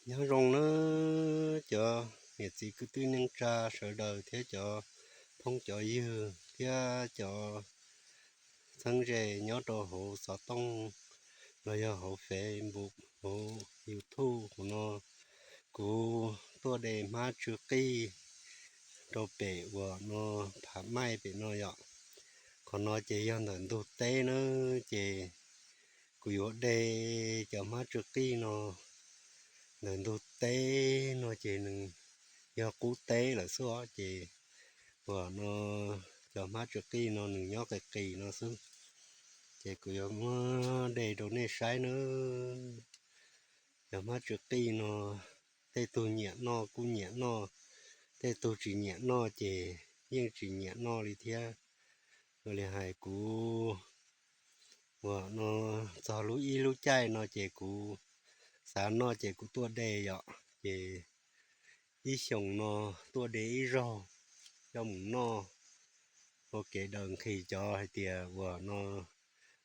Nyob zoo nawb cov niam txiv kwv tij neej tsa sawv daws thiab cov phooj cov ywg thiab cov txheeb ze nyob rau hauv xov tooj los yog hauv Facebook, hauv YouTube. Qhov no kuv tuaj de hmab tsw qij rau pem uas no, phav maij pem no yom. Qhov no ces yog ntawm ntug teb na, ces kuv yuav de cov hmab tsw qij no. Ntawm ntug teb no ces nws yog qub teb lawm xwb os, ces uas no cov hmab tsw qij no nws nyob qis qis no xwb, ces kuv yuav muab de rau nej saib nawb. Cov hmab tsw qij no tej tug nyiam noj kuj nyiam noj, tej tug tsis nyiam noj ces yeej tsis nyiam noj li thiab. Ua li hais kuv uas no txog lub ib lub caij no ces kuv xav noj ces kuv tuaj de yom, ces ib xyoos no tuaj de ib zaug coj mus noj. Ua kev daws nqhis cov hais tias uas no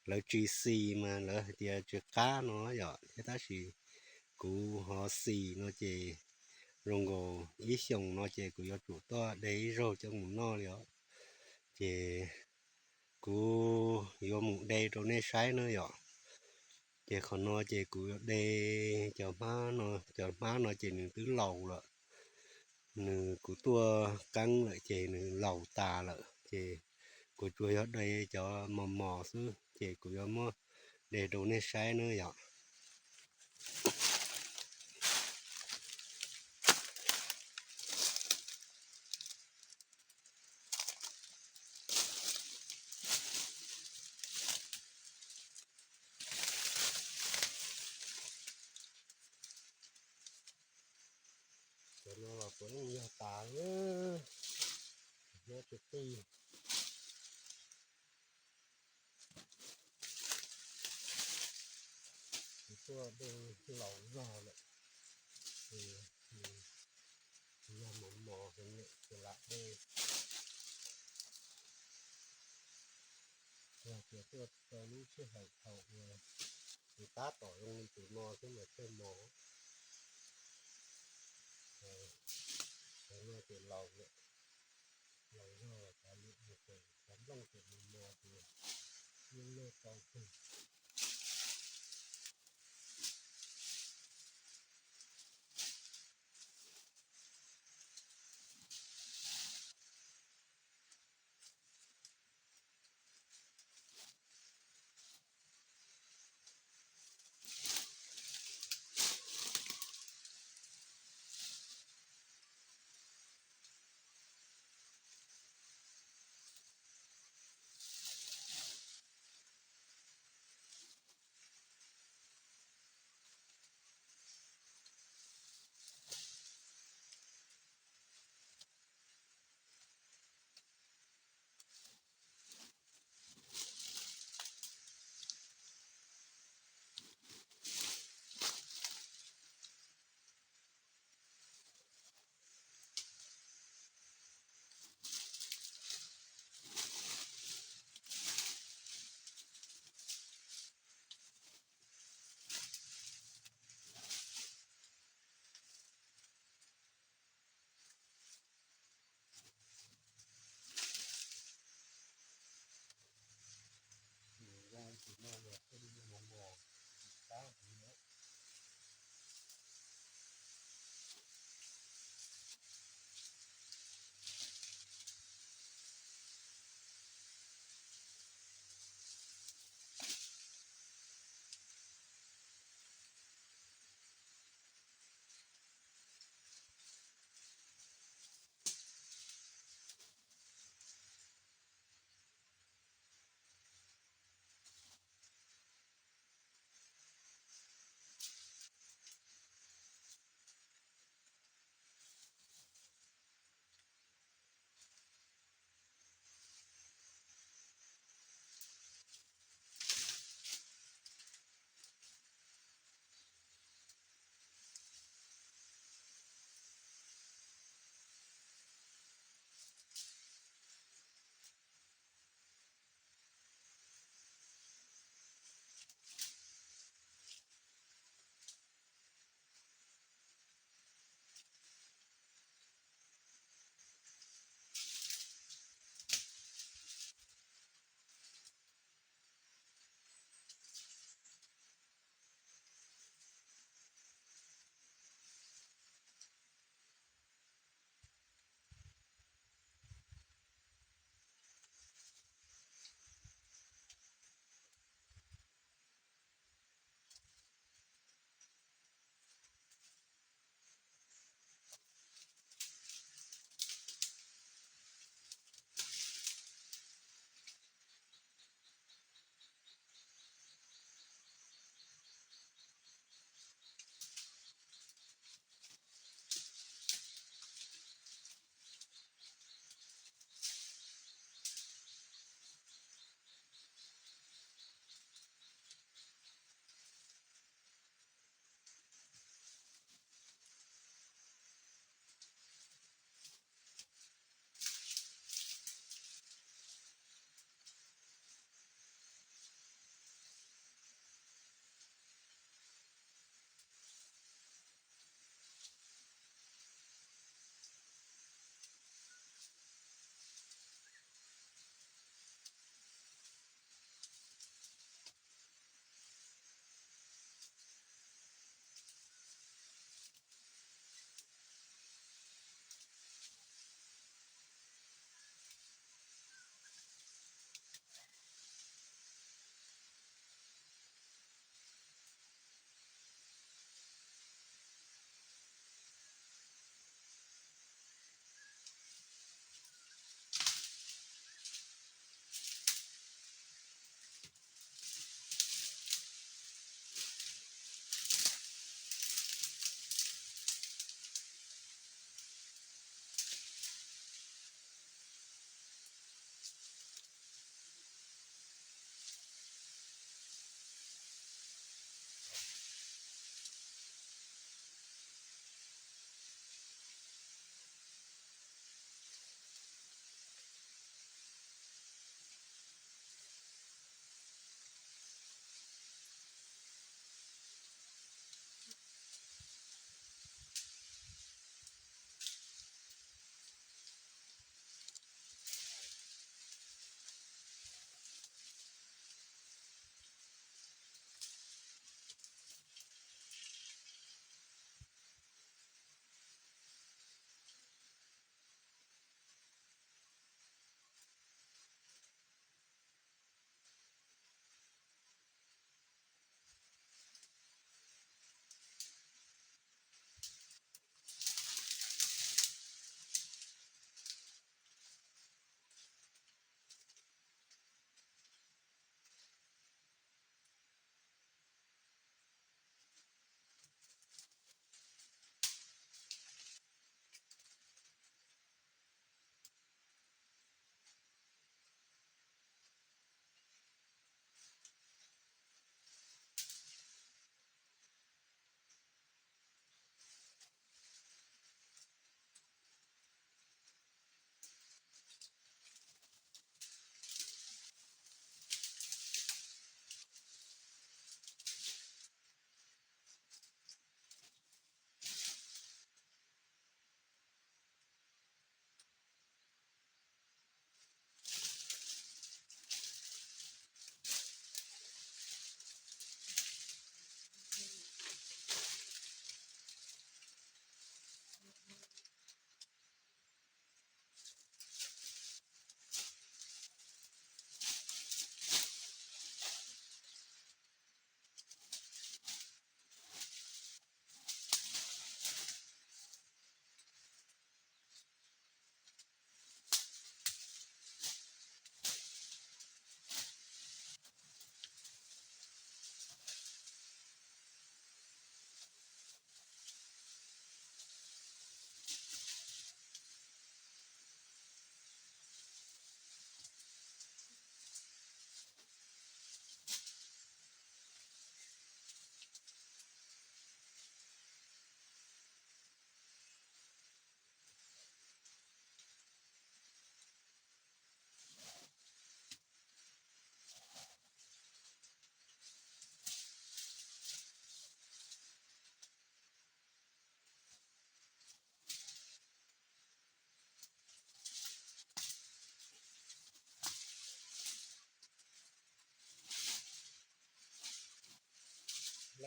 lawv tsis xis mas lawv hais tias tsis qab no yom, thiab tab sis kuv ho xis no ces zoo nkaus ib xyoos no ces kuv yuav tsum tuaj de ib zaug coj mus noj li os. Ces kuv yuav mus de rau nej saib na yom. Ces qhov no ces kuv yuav de cov hmab no, cov hmab no ces nws twb laus lawm. Nws kuv tuaj qeeb lawm ces nws laus tas lawm, ces kuv tsuas yog de cov mos mos xwb, ces kuv yuav muab de rau nej saib na yom. Cov no los puav leej yog tas, nyob tsis tij. Kuv tuaj de laus zog lawm, ces yog mos mos heev lawm ces lam de. Yog tias tuaj rau lub sij hawm thaum uas nws tab tom zoo li tus no xwb mas thiaj mos. Cov no ces laus lawm, laus zog los cov nplooj ces mos mos ces yeej noj tau kawg.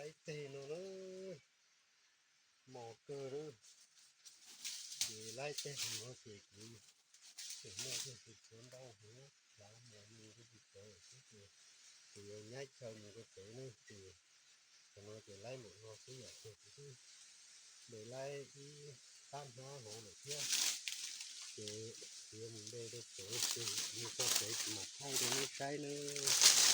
Laib teg no na, mos kawg lawm. Ces laib teg no ces kuv tseem muaj tej tus tshuav ntau heev, laib mos nws kuj tsis txawv xwb ces kuv yuav nyaib chaw mus rau pem na ces qhov no ces laib npaum no xwb yom, ces kuv twb de laib ib pab hnab hov lawm thiab. Ces kuv yuav mus de rau pem ces mus txog pem kuv mam thaij rau nej saib nawb.